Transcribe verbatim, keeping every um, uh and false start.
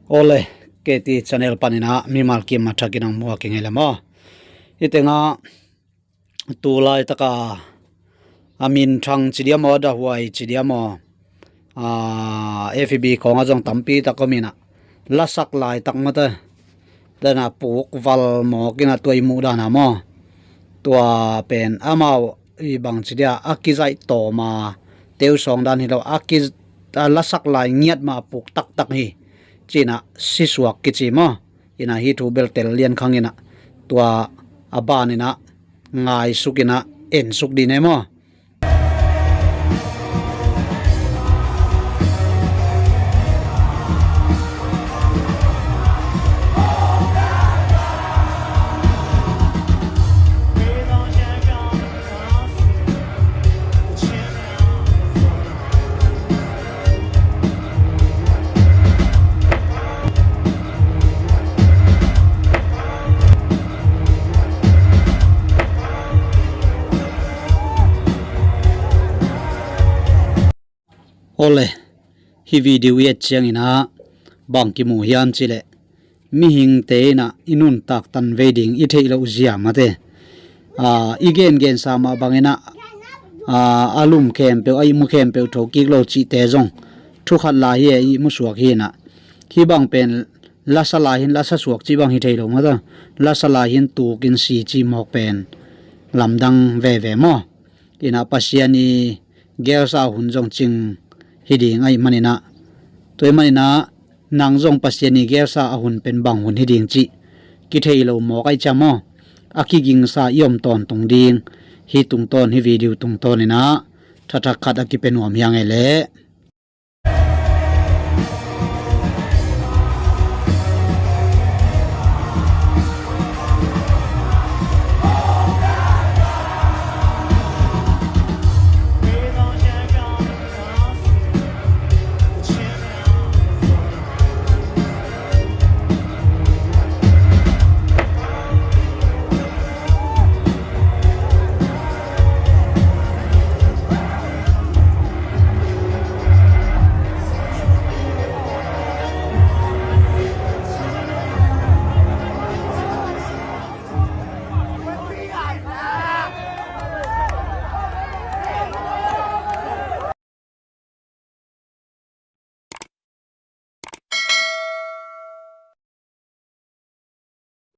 Ole, K T channel panin ah mimal kim a thakin ang muak i ngei le maw? Hi tengah tu laitaka a minthang ci dia maw, a dahuai ci dia maw, a, F B khawngah zong tampi tak om in ah, lasak laitak mawte, dan a puk val mawk in ah, tua i muh dan a maw, tua pen amau i bang ci dia, a kizaih tawm a teu sawng dan hi lo, a ki, a lasak lai ngiat ma a puk taktak hi ci-in ah, sisuak kici maw. In ah hih thu bel tel lian khang in ah, tua a ban in ah ngaisuk in ah ensuk dih ni maw. Ole, hih video i et ciangin ah bang kimu hiam cih leh, mihingte in ah i nuntak tanvei ding i theih loh zia mawte, a, i gengensa mah bangin ah, a, a lum khempeuh, a ihmu khempeuh thokik lo cihte zong thu khat lai hi, a ihmu suak hi in ah, hih bang pen lasa lai hin lasa suak cih bang hi thei lo mawte, lasa lai hin tukin si cih mawk pen lamdang veve maw. In ah Pasian i gelsa hun zong cing hi ding ahih manin ah, tua ahih manin ah nang zong Pasian i gelsa a hun pen bang hun hi ding cih kithei lo mawk ahih ciang maw, a kigingsa i om tawntung ding, hih tungtawn, hih video tungtawn in ah thathak khat a kipia nuam hi ing ei leh.